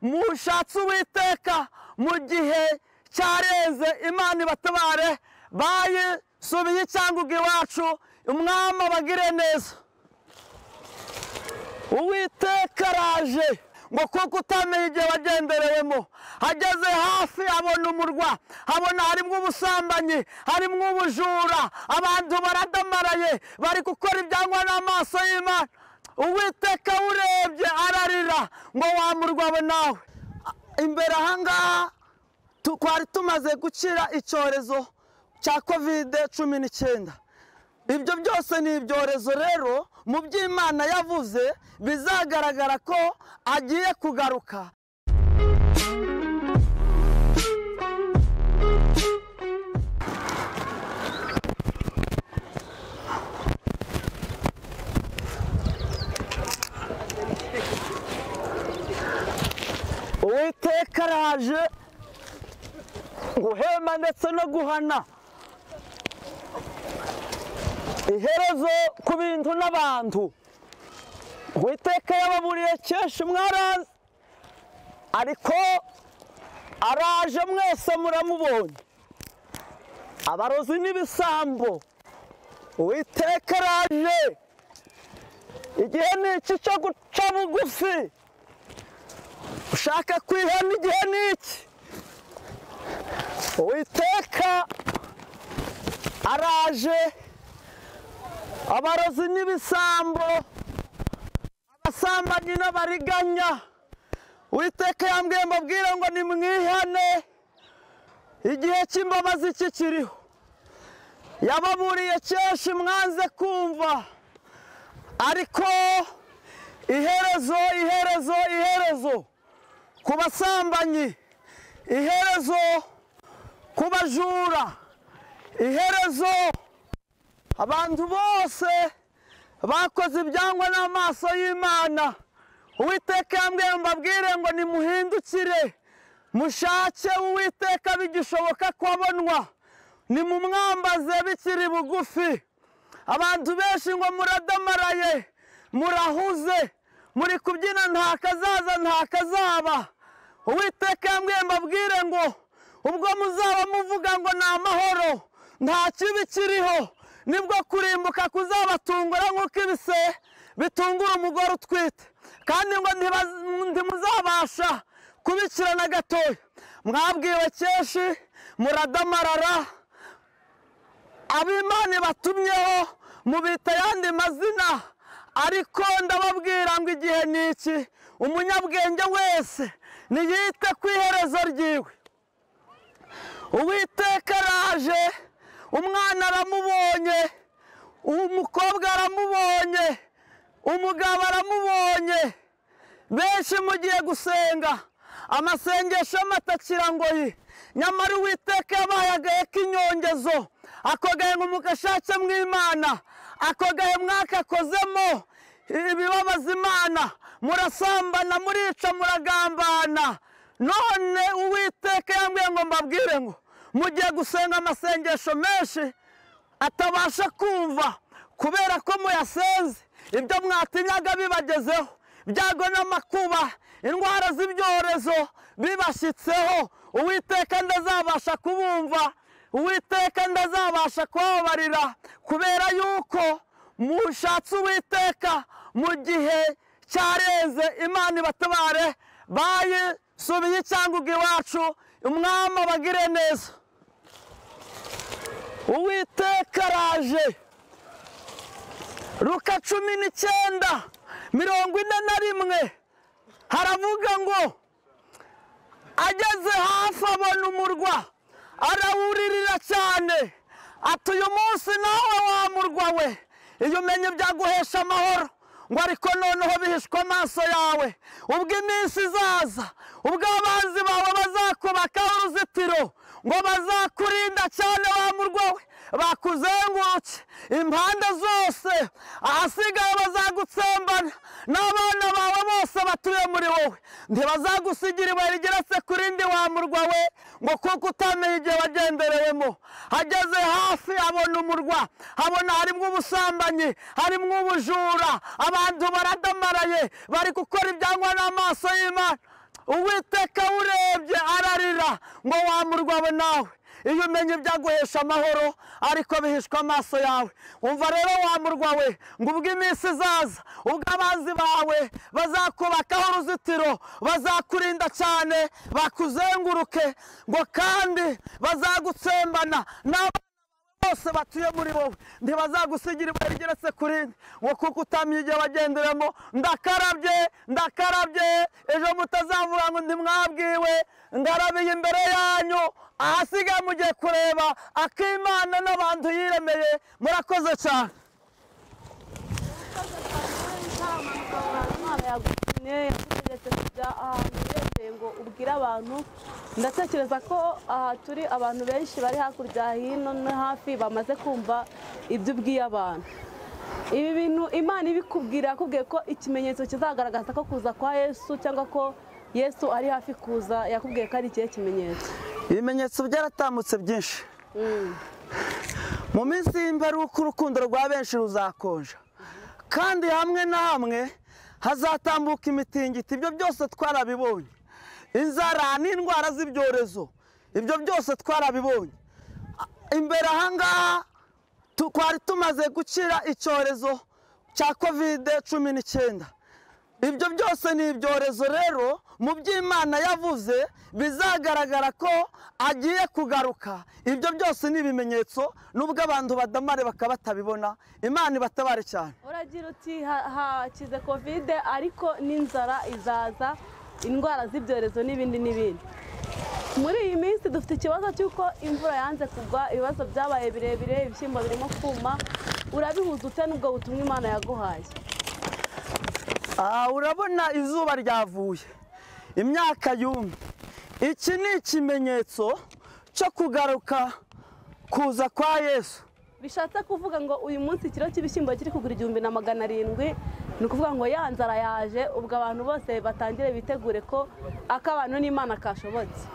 Mushatse Uwiteka mu gihe cyarenze, Imana ibatabare. Bayisubiye icyangugu iwacu, umwami abagire neza. Uwiteka araje ngo kuko utamenya igihe wagenderewemo. Ageze hafi abona umurwa, abona harimo ubusambanyi, harimo ubujura, abantu baradamaraye, bari gukora ibyangwa n'amaso y'Imana. Uwiteka urebye ararira ngo wa murwa we nawe. Imbere ahangaha twari tumaze gukira icyorezo cya COVID-19. Ibyo byose ni ibyorezo rero mu by'Imana yavuze bizagaragara ko agiye kugaruka. Uwiteka araje guhema ndetse no guhana, iherezo ku bintu n'abantu. Uwiteka yababuriye kenshi mwaranze, ariko araje mwese muramubonye. Abarozi n'ibisambo, Uwiteka araje. Igihe ni iki cyo guca bugufi, ushaka kwihana, igihe ni iki. Uwiteka araje. Abarozi n'ibisambo, abasambanyi n'abariganya, Uwiteka yambwiye mbabwire ngo nimwihane, igihe cy'imbabazi kikiriho. Yababuriye kenshi mwanze kumva, ariko iherezo, iherezo, iherezo ku basambanyi, iherezo ku bajura, iherezo abantu bose bakoze ibyangwa n'amaso y'Imana. Uwiteka yambwiye mbabwire ngo nimuhindukire, mushake Uwiteka bigishoboka ko abonwa, nimumwambaze bikiri bugufi. Abantu benshi ngo muradamaraye, murahuze, muri kubyina nta kazaza nta kazaba. Uwiteka yambwiye mbabwire ngo ubwo muzaba muvuga ngo ni amahoro, nta kibi kiriho, nibwo kurimbuka kuzabatungura nk'uko ibise bitungura umugore utwite, kandi ngo ntimuzabasha kubikira na gatoya. Mwabwiwe kenshi muradamarara, ab'Imana batumyeho mubita ayandi mazina, ariko ndababwira ngo igihe ni iki. Umunyabwenge wese niyite ku iherezo ryiwe. Uwiteka araje, umwana aramubonye, umukobwa aramubonye, umugabo aramubonye. Benshi mugiye gusenga amasengesho y'amatakirangoyi, nyamara Uwiteka yabaye agahe k'inyongezo. Ako gahe ngo mugashake mu Imana, ako gahe mwakakozemo ibibabaza Imana, murasambana, murica, muragambana. None Uwiteka yambwiye ngo mbabwire ngo mugiye gusenga amasengesho menshi atabasha kumva, kubera ko muyasenze ibyo mwatinyaga bibagezeho, ibyago n'amakuba, indwara z'ibyorezo bibashyitseho. Uwiteka ndazabasha kubumva, Uwiteka ndazabasha kubabarira, kubera yuko mushatse Uwiteka mu gihe cyarenze. Imana ibatabare. Bayisubiye icyangugu iwacu, umwami abagire neza. Uwiteka araje. Luka 19:41 haravuga ngo ageze hafi abona umurwa, arawuririra cyane, ati uyu munsi nawe wa murwa we, iyo umenye byaguhesha amahoro, ngo ariko noneho bihishwe amaso yawe. Ubwo iminsi izaza, ubwo abanzi bawe bazakubakaho uruzitiro, ngo bazakurinda cyane wa murwa we, bakuzenguruke impande zose, ahasigaye bazagutsembana n'abana bawe bose batuye muri wowe. Ntibazagusigira ibuye rigeretse ku rindi wa murwa we, ngo kuko utamenya igihe wagenderewemo. Ageze hafi abona umurwa, abona harimo ubusambanyi, harimo ubujura, abantu baradamaraye, bari gukora ibyangwa n'amaso y'Imana. Uwiteka urebye ararira ngo wa murwa we nawe iyo umenye ibyaguhesha amahoro ariko bihishwa amaso yawe. Umva rero wa murwa we, ngo ubwo iminsi izaza ubwo abanzi bawe bazakubakaho uruzitiro, bazakurinda cyane bakuzenguruke, ngo kandi bazagutsembana n'abana bose batuye muri wowe, ntibazagusigira ibuye rigeretse ku rindi, ngo kuko utamye igihe wagenderamo. Ndakarabye, ndakarabye, ejo mutazavuga ngo ntimwabwiwe. Ngarabiye imbere yanyu, ahasigaye mugiye kureba akimana n'abantu yiremeye. Murakoze cyane. Imana yagutumye, yagutegetse kujya ahantu hirengeye ngo ubwire abantu. Ndatekereza ko aha turi abantu benshi bari hakurya hino no hafi bamaze kumva ibyo ubwiye abantu. Ibi bintu Imana ibikubwira, yakubwiye ko ikimenyetso kizagaragaza ko kuza kwa Yesu cyangwa ko Yesu ari hafi kuza, yakubwiye ko ari ikihe kimenyetso? Ibimenyetso byaratambutse byinshi. Mu minsi y'imperuka urukundo rwa benshi ruzakonja, kandi hamwe na hamwe hazatambuka imitingito. Ibyo byose twarabibonye. Inzara n'indwara z'ibyorezo, ibyo byose twarabibonye. Imbere ahangaha twari tumaze gukira icyorezo cya COVID-19. Ibyo byose ni ibyorezo rero mu by'Imana yavuze bizagaragara ko agiye kugaruka. Ibyo byose ni ibimenyetso, nubwo abantu badamare bakaba batabibona. Imana ibatabare cyane. Uragira uti hakize Covid, ariko n'inzara izaza, indwara z'ibyorezo n'ibindi n'ibindi. Muri iyi minsi dufite ikibazo cy'uko imvura yanze kugwa, ibibazo byabaye birebire, ibishyimbo birimo kuma. Urabihuza ute n'ubwo butumwa Imana yaguhaye? Urabona izuba ryavuye, imyaka yumye. Iki ni ikimenyetso cyo kugaruka kuza kwa Yesu. Bishatse kuvuga ngo uyu munsi ikiro cy'ibishyimbo kiri kugura 1700, ni ukuvuga ngo ya nzara yaje, ubwo abantu bose batangire bitegure ko ak'abantu n'Imana kashobotse.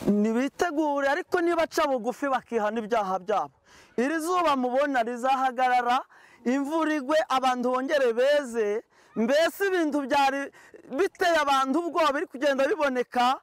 Nibitegure, ariko nibaca bugufi bakihana ibyaha byabo. Iri zuba mubona rizahagarara, imvura igwe, abantu bongere beze. Mbese ibintu byari biteye abantu ubwoba biri kugenda biboneka.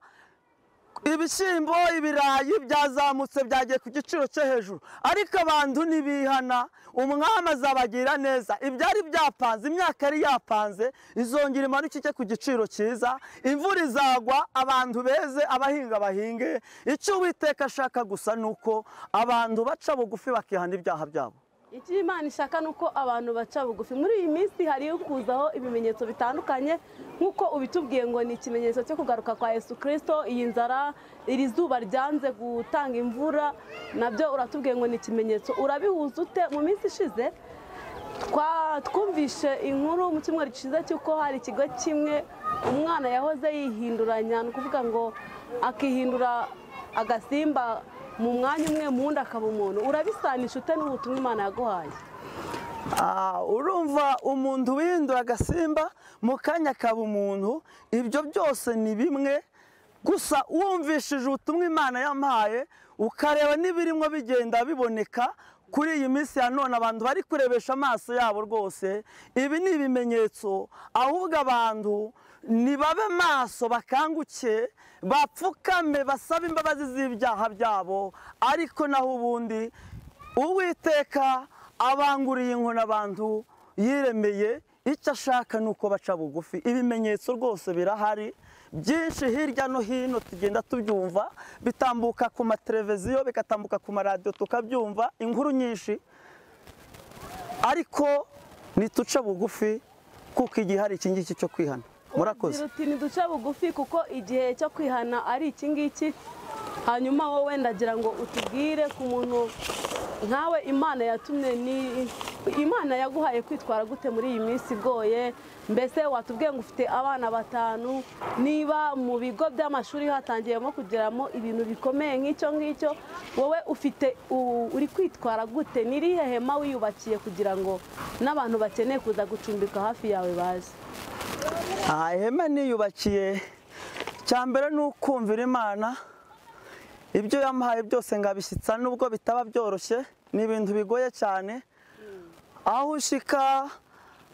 Ibishyimbo, ibirayi byazamutse, byagiye ku giciro cyo hejuru, ariko abantu nibihana umwami azabagira neza. Ibyari byapanze, imyaka yari yapanze izongera imanuke ijye ku giciro cyiza. Imvura izagwa, abantu beze, abahinga bahinge. Icyo Uwiteka ashaka gusa ni uko abantu baca bugufi bakihana ibyaha byabo. Icyo Imana ishaka ni uko abantu baca bugufi. Muri iyi minsi hariyo kuzaho ibimenyetso bitandukanye, nk'uko ubitubwiye ngo ni ikimenyetso cyo kugaruka kwa Yesu Kristo. Iyi nzara, iri zuba ryanze gutanga imvura, nabyo uratubwiye ngo ni ikimenyetso. Urabihuza ute? Mu minsi ishize twumvishe inkuru mu cyumweru gishize cy'uko hari ikigo kimwe umwana yahoze yihinduranya, ni ukuvuga ngo akihindura agasimba mu mwanya umwe, mu wundi akaba umuntu. Urabisanisha ute n'ubutumwa Imana yaguhaye? Urumva umuntu wihindura agasimba mu kanya akaba umuntu, ibyo byose ni bimwe. Gusa wumvishije ubutumwa Imana yampaye, ukareba n'ibirimo bigenda biboneka kuri iyi minsi ya none, abantu bari kurebesha amaso yabo rwose, ibi ni ibimenyetso. Ahubwo abantu nibabe maso, bakanguke, bapfukame, basabe imbabazi z'ibyaha byabo. Ariko naho ubundi Uwiteka abanguriye inkoni abantu yiremeye, icyo ashaka ni uko baca bugufi. Ibimenyetso rwose birahari byinshi hirya no hino, tugenda tubyumva, bitambuka ku mateleviziyo, bigatambuka ku maradiyo, tukabyumva inkuru nyinshi. Ariko nituce bugufi, kuko igihe hari iki ngiki cyo kwihana. Murakoze. Uti niduce bugufi kuko igihe cyo kwihana ari iki ngiki. Hanyuma wowe ndagira ngo utubwire ku muntu nkawe Imana yatumye, ni Imana yaguhaye kwitwara gute muri iyi minsi igoye? Mbese watubwiye ngo ufite abana 5, niba mu bigo by'amashuri hatangiyemo kugeramo ibintu bikomeye nk'icyo ngicyo, wowe ufite uri kwitwara gute? Ni irihe hema wiyubakiye kugira ngo n'abantu bakeneye kuza gucumbika hafi yawe baze? Ihema niyubakiye, cya mbere ni ukumvira Imana. Ibyo yamuhaye byose ngabishyitsa, nubwo bitaba byoroshye, ni ibintu bigoye cyane. Aho ushika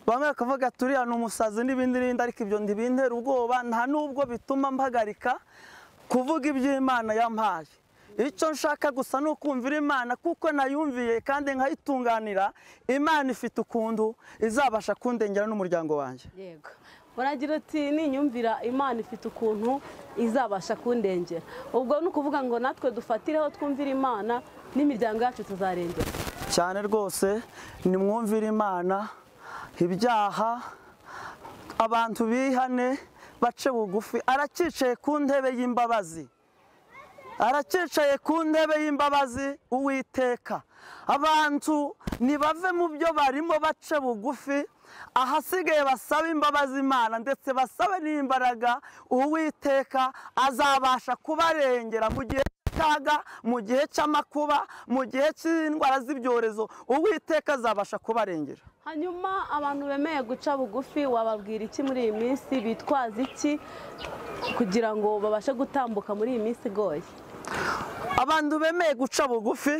Bamwe bakavuga turiya ni umusazi n'ibindi n'ibindi, ariko ibyo ntibintera ubwoba, nta nubwo bituma mpagarika kuvuga iby'Imana yampaye. Icyo nshaka gusa ni ukumvira Imana, kuko nayumviye kandi nkayitunganira. Imana ifite ukuntu izabasha kundengera n'umuryango wanjye. Yego, uragira uti ninyumvira Imana ifite ukuntu izabasha kundengera. Ubwo ni ukuvuga ngo natwe dufatireho twumvira Imana n'imiryango yacu tuzarengera cyane rwose. Nimwumvire Imana, ibyaha abantu bihane bace bugufi. Aracicaye ku ntebe y'imbabazi, aracicaye ku ntebe y'imbabazi Uwiteka. Abantu nibave mu byo barimo bace bugufi, ahasigaye basabe imbabazi Imana, ndetse basabe n'imbaraga. Uwiteka azabasha kubarengera mu gihe cy'akaga, mu gihe cy'amakuba, mu gihe cy'indwara z'ibyorezo. Uwiteka azabasha kubarengera. Hanyuma abantu bemeye guca bugufi wababwira iki muri iyi minsi? Bitwaza iki kugira ngo babashe gutambuka muri iyi minsi igoye? Abantu bemeye guca bugufi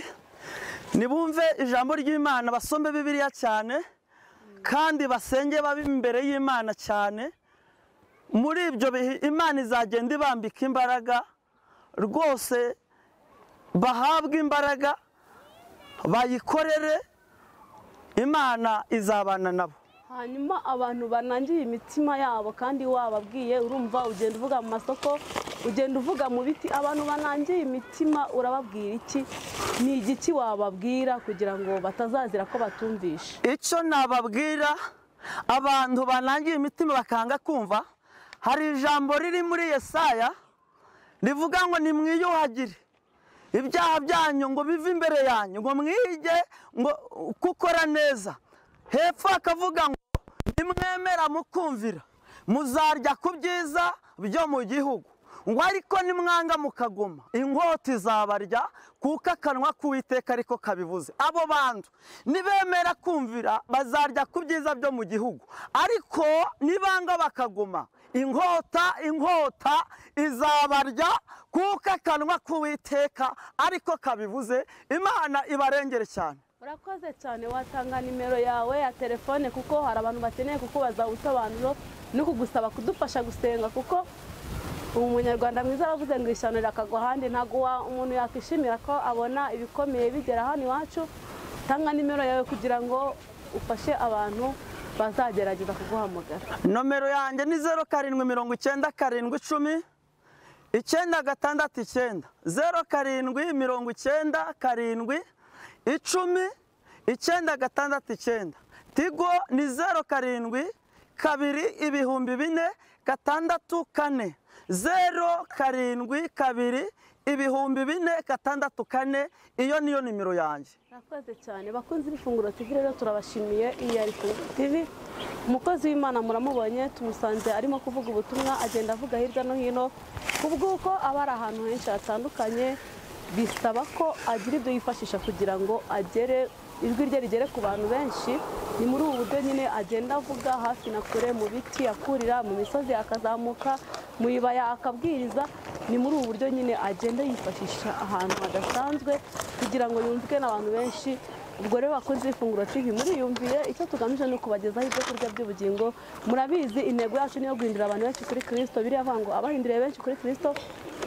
nibumve ijambo ry'Imana, basome Bibiliya cyane, kandi basenge babe imbere y'Imana cyane. Muri ibyo bihe Imana izagenda ibambika imbaraga rwose, bahabwe imbaraga bayikorere, Imana izabana nabo. Hanyuma abantu banangiye imitima yabo, kandi wababwiye, urumva ugenda uvuga mu masoko, ugenda uvuga mu biti, abantu banangiye imitima urababwira iki? Ni igiki wababwira kugira ngo batazazira ko batumvisha? Icyo nababwira abantu banangiye imitima bakanga kumva, hari ijambo riri muri Yesaya rivuga ngo nimwiyuhagire ibyaha byanyu ngo bive imbere yanyu, ngo mwige ngo gukora neza. Hepfo akavuga ngo nimwemera mukumvira muzarya ku byiza byo mu gihugu, ngo ariko nimwanga mukaguma inkota izabarya, kuko akanwa k'Uwiteka ariko kabivuze. Abo bantu nibemera kumvira bazarya ku byiza byo mu gihugu, ariko nibanga bakaguma inkota izabarya, kuko akanwa k'Uwiteka ariko kabivuze. Imana ibarengere cyane. Urakoze cyane. Watanga nimero yawe ya telefone, kuko hari abantu bakeneye kukubaza ubusobanuro no kugusaba kudufasha gusenga, kuko umunyarwanda mwiza aravuze ngo ishyano rirakagwa ahandi. Ntabwo umuntu yakwishimira ko abona ibikomeye bigera hano iwacu. Tanga nimero yawe kugira ngo ufashe abantu bazagerageza kuguhamagara. Nomero yanjye ni 0 7 97 10 969, 0 7 97 10 969. Tigo ni 0 7 2 4000 6 4, 0 7 2 4000 6 4. Iyo niyo nimero yanjye. Murakoze cyane bakunzi b'Ifunguro TV, rero turabashimiye. Iyi ari Ifunguro TV, umukozi w'Imana muramubonye, tumusanze arimo kuvuga ubutumwa, agenda avuga hirya no hino, kubw'uko aba ari ahantu henshi hatandukanye, bisaba ko agira ibyo yifashisha kugira ngo agere ijwi rye rigere ku bantu benshi. Ni muri ubu buryo nyine agenda avuga hafi na kure, mu biti akurira, mu misozi akazamuka, mu bibaya akabwiriza. Ni muri ubu buryo nyine agenda yifashisha ahantu hadasanzwe kugira ngo yumvwe n'abantu benshi. Ubwo rero bakunzi b'Ifunguro TV, muriyumviye icyo tugamije ni ukubagezaho ibyo kurya by'ubugingo. Murabizi intego yacu niyo guhindura abantu benshi kuri Kristo. Biriya avuga ngo abahinduriye benshi kuri Kristo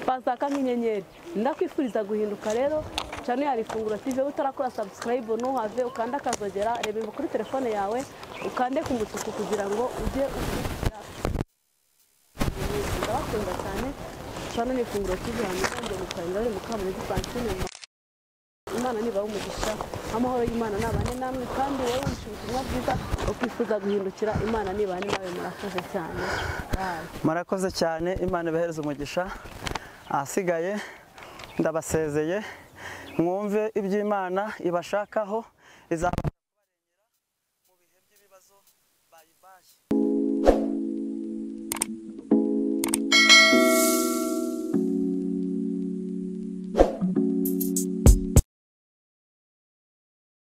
bazaka nk'inyenyeri. Ndakwifuriza guhinduka rero. Channel ya Ifunguro TV, utarakora subscribe ntuhave, ukanda akazogera, reba kuri telefone yawe, ukande ku mutuku kugira ngo ujye ukurikira. Ndabakunda cyane. Channel Ifunguro TV hano ngo mukanda mukamuri Francine. Imana niba umugisha, amahoro y'Imana nabane namwe, kandi wowe wumva ubutumwa bwiza ukifuza guhindukira, Imana nibane nawe. Murakoze cyane. Murakoze cyane, Imana ibahereze umugisha. Ahasigaye ndabasezeye, mwumve iby'Imana ibashakaho izaba.